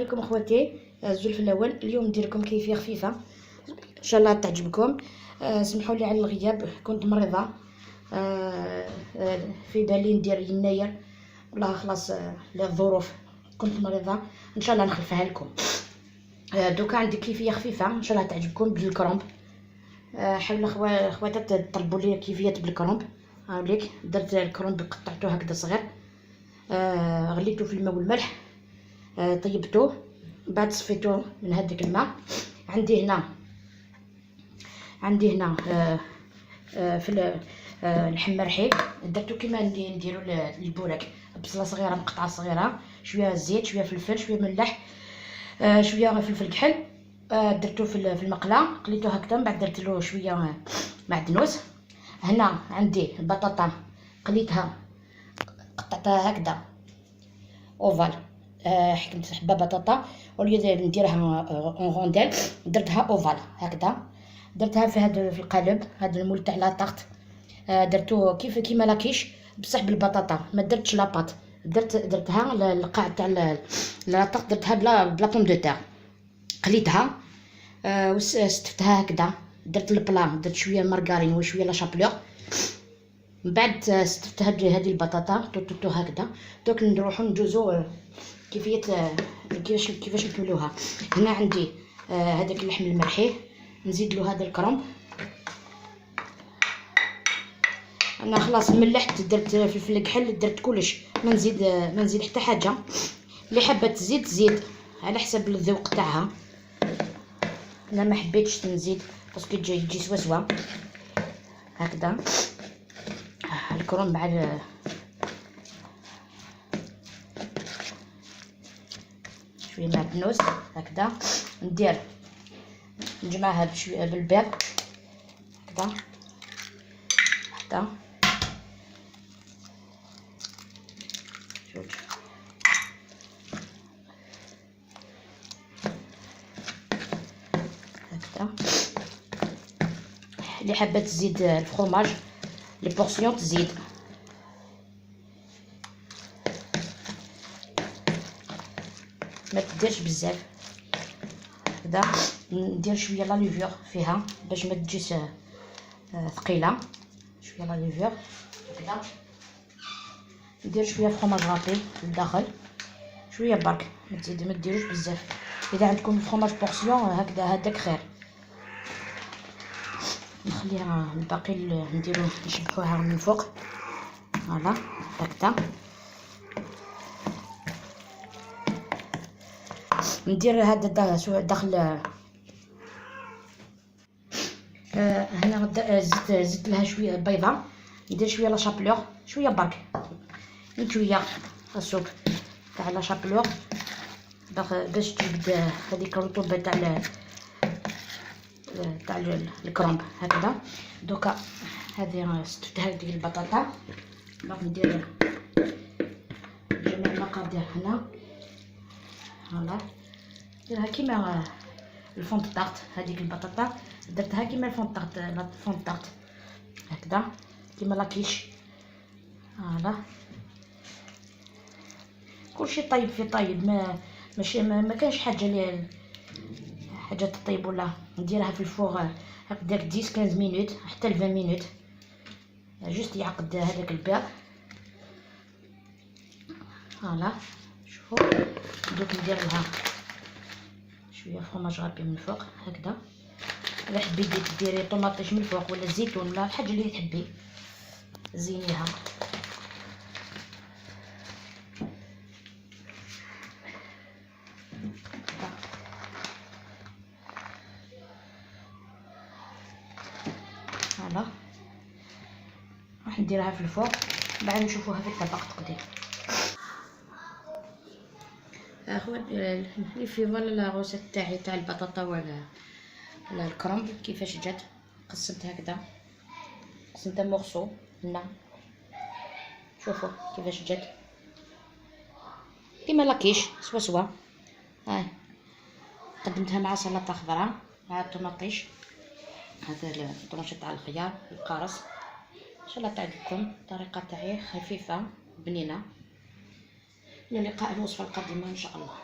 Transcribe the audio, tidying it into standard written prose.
عليكم اخواتي الزلف الاول. اليوم ندير لكم كيفية خفيفة ان شاء الله تعجبكم. سمحوا لي على الغياب، كنت مريضه. في بالي ندير يناير، والله خلاص للظروف كنت مريضه. ان شاء الله نخلفها لكم. دوكا عندي كيفية خفيفة ان شاء الله تعجبكم بالكرنب. حاولوا خواتات تطلبوا لي كيفيات بالكرنب. هاوليك درت الكرنب قطعته هكذا صغير، غليته في الماء والملح، طيبته، بعد صفيته من هذاك الماء. عندي هنا في اللحم مرحي، درتو كيما نديرو البوراك، بصله صغيرة مقطعه صغيرة، شوية زيت، شوية فلفل، شوية ملح، شوية فلفل كحل. درتو في المقله، قليتو هكذا، من بعد درت له شوية معدنوس. هنا عندي البطاطا قليتها قطعتها هكذا ovale. حكمت حبه بطاطا au lieu نديرها en rondelles درتها ovale هكذا، درتها في هذا في القالب هذا ال moule تاع la tarte. درتو كيف كيما la quiche بصح بالبطاطا، ما درتش la pâte، درتها القاع تاع la tarte، درتها بلا pommes de terre، قليتها وستفتها هكذا. درت ال plat، درت شوية مارغرين وشوية la chapelure، من بعد ستفت هذه البطاطا تو تو هكذا. دوك نروحو ندوزو كيفية كيفاش نكملوها. هنا عندي هذاك اللحم المرحي، نزيد له هذا الكرنب. انا خلاص ملحت، درت فلفل كحل، درت كلش، ما نزيد حتى حاجة. اللي حابة تزيد تزيد على حسب الذوق تاعها. انا ما حبيتش نزيد parce que تجي سوا سوا هكذا. الكرنب مع شوية معدنوس هكذا، ندير نجمعها بشوية بالبيض هكذا حتى جوج هكذا. اللي حابة تزيد ال fromage les portions تزيد. ما تديرش بزاف هكذا. ندير شوية la levure فيها باش ما تجيش ثقيلة، شوية la levure هكذا. ندير شوية fromage râpé للداخل، شوية برك، ما تزيد ما ديروش بزاف. اذا عندكم fromage portion هكذا هذاك خير. نخليها الباقي نديرو نشبحوها من فوق voilà هكذا. ندير هذا داخل. هنا زدت لها شوية بيضة، ندير شوية la chapelure، شوية برك، شوية ال soupe تاع la chapelure باش تجبد هذيك الرطوبة تاع الكرنب هكذا. دوكا هذه ستفتها هذيك البطاطا، باش ندير جميع المقادير هنا voilà. نديرها كيما ال fond de tarte، هذيك البطاطا درتها كيما ال fond de tarte، la fond de tarte هكذا كيما la quiche voilà. كلشي طيب في طيب، ما ماشي ما كانش حاجة اللي حاجة تطيب ولا. نديرها في ال four هكذاك 10 15 minutes حتى ل 20 minutes، juste يعقد هذاك البيض voilà. شوفوا دوك ندير لها شوية fromage râpé من الفوق هكذا. الا حبيتي ديري طوماطيش من الفوق ولا الزيتون ولا الحاجة اللي تحبي زينيها. voilà راح نديرها في ال four، بعد نشوفوها في الطبق تقديم. اخوان les filles voilà la recette تاعي تاع البطاطا ولا الكرنب كيفاش جات. قسمت هكذا، قسمتها morceaux هنا، شوفوا كيفاش جات كيما la quiche سوا سوا. هاي قدمتها مع سلطة خضراء مع الطوماطيش، هذا ال tranche تاع الخيار القارص. ان شاء الله تعجبكم الطريقة تاعي، خفيفة بنينه. الى لقاء الوصفة القادمة ان شاء الله.